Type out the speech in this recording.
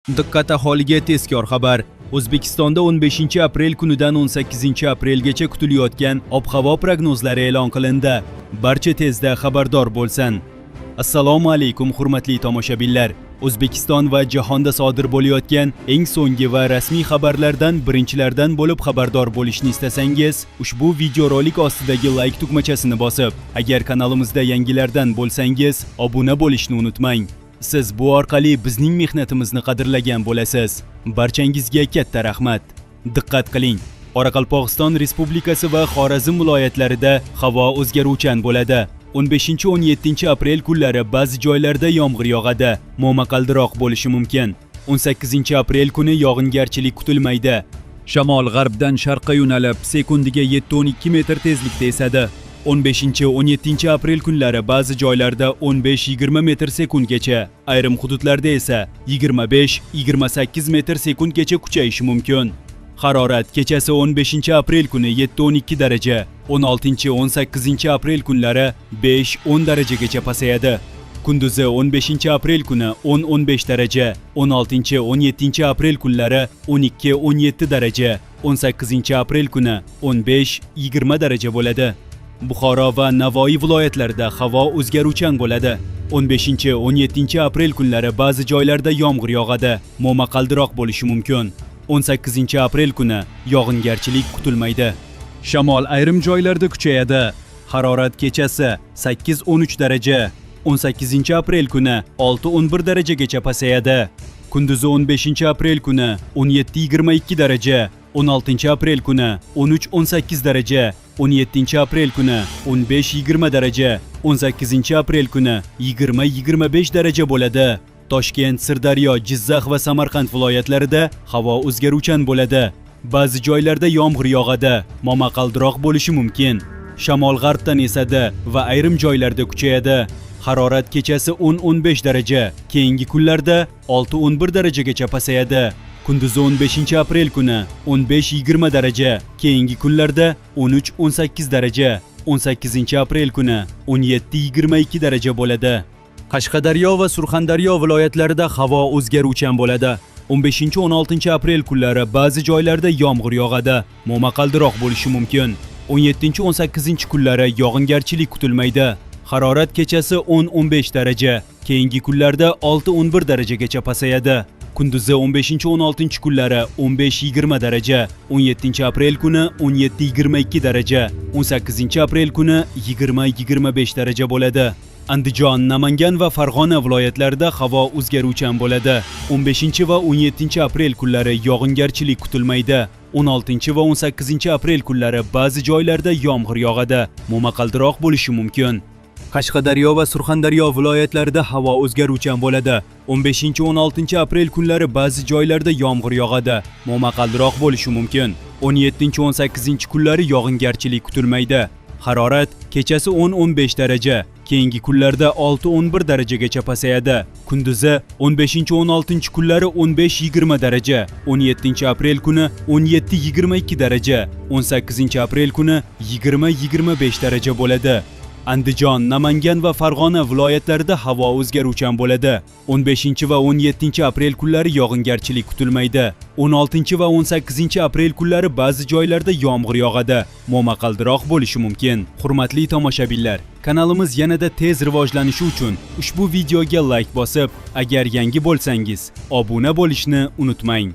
Diqqat aholiga tezkor xabar. O'zbekistonda 15 aprel kunidan 18 aprelgacha kutilayotgan ob-havo prognozlari e'lon qilindi. Barcha tezda xabardor bo'lsin. Assalomu alaykum hurmatli tomoshabinlar. O'zbekiston va jahonda sodir bo'layotgan eng so'nggi va rasmiy xabarlardan birinchilardan bo'lib xabardor bo'lishni istasangiz, ushbu videorolik ostidagi like tugmachasini bosib, agar kanalimizda yangilardan bo'lsangiz, obuna bo'lishni unutmang. Siz bu orqali bizning mehnatimizni qadrlagan bo'lasiz. Barchangizga katta rahmat. Diqqat qiling. Qoraqalpog'iston Respublikasi va Xorazm viloyatlarida havo o'zgaruvchan bo'ladi. 15-17 aprel kunlari ba'zi joylarda yomg'ir yog'adi, momaqaldiroq bo'lishi mumkin. 18 aprel kuni yog'ingarchilik kutilmaydi. Shamol g'arbdan sharqqa yo'nalib, sekundiga 7-12 metr tezlikda esadi. 15-17 aprel kunlari ba'zi joylarda 15-20 metr sekundgacha, ayrim hududlarda esa 25-28 metr sekundgacha kuchayishi mumkin. Harorat kechasi 15 aprel kuni 7-12 daraja, 16-18 aprel kunlari 5-10 darajagacha pasayadi. Kunduzi 15 aprel kuni 10-15 daraja, 16-17 aprel kunlari 12-17 daraja, 18 aprel kuni 15-20 daraja bo'ladi. Buxoro va Navoiy viloyatlarida havo o'zgaruvchan bo'ladi. 15-17 aprel kunlari ba'zi joylarda yomg'ir yog'adi, momaqaldiroq bo'lishi mumkin. 18 aprel kuni yog'ingarchilik kutilmaydi. Shamol ayrim joylarda kuchayadi. Harorat kechasi 8-13 daraja, 18 aprel kuni 6-11 darajagacha pasayadi. Kunduzi 15 aprel kuni 17-22 daraja, 16 aprel kuni 13-18 daraja, 17 aprel kuni 15-20 daraja, 18 aprel kuni 20-25 daraja bo'ladi. Toshkent, Sirdaryo, Jizzax va Samarqand viloyatlarida havo o'zgaruvchan bo'ladi. Ba'zi joylarda yomg'ir yog'adi, momaqaldiroq bo'lishi mumkin. Shamol g'arbdan esadi va ayrim joylarda kuchayadi. Harorat kechasi 10-15 daraja, keyingi kunlarda 6-11 darajagacha pasayadi. Kunduzi 15 aprel kuni 15-20 daraja, keyingi kunlarda 13-18 daraja, 18 aprel kuni 17-22 daraja bo'ladi. Qashqadaryo va Surxondaryo viloyatlarida havo o'zgaruvchan bo'ladi. 15-16 aprel kunlari ba'zi joylarda yomg'ir yog'adi, momaqaldiroq bo'lishi mumkin. 17-18 kunlari yog'ingarchilik kutilmaydi. Harorat kechasi 10-15 daraja, keyingi kunlarda 6-11 darajagacha pasayadi. Kunduzi 15-16 kunlari 15-20 daraja, 17 aprel kuni 17-22 daraja, 18 aprel kuni 20-25 daraja bo'ladi. Andijon, Namangan va Farg'ona viloyatlarida havo o'zgaruvchan bo'ladi. 15 va 17 aprel kunlari yog'ingarchilik kutilmaydi. 16 va 18 aprel kunlari ba'zi joylarda yomg'ir yog'adi, momaqaldiroq bo'lishi mumkin. Qashqadaryo va Surxondaryo viloyatlarida havo o'zgaruvchan bo'ladi. 15-16 aprel kunlari ba'zi joylarda yomg'ir yog'adi, momaqaldiroq bo'lishi mumkin. 17-18 kunlari yog'ingarchilik kutilmaydi. Harorat kechasi 10-15 daraja, keyingi kunlarda 6-11 darajagacha pasayadi. Kunduzi 15-16 kunlari 15-20 daraja, 17 aprel kuni 17-22 daraja, 18 aprel kuni 20-25 daraja bo'ladi. Andijon, Namangan va Farg'ona viloyatlarida havo o'zgaruvchan bo'ladi. 15 va 17 aprel kunlari yog'ingarchilik kutilmaydi. 16 va 18 aprel kunlari ba'zi joylarda yomg'ir yog'adi, momaqaldiroq bo'lishi mumkin. Hurmatli tomoshabinlar, kanalimiz yanada tez rivojlanishi uchun ushbu videoga like bosib, agar yangi bo'lsangiz, obuna bo'lishni unutmang.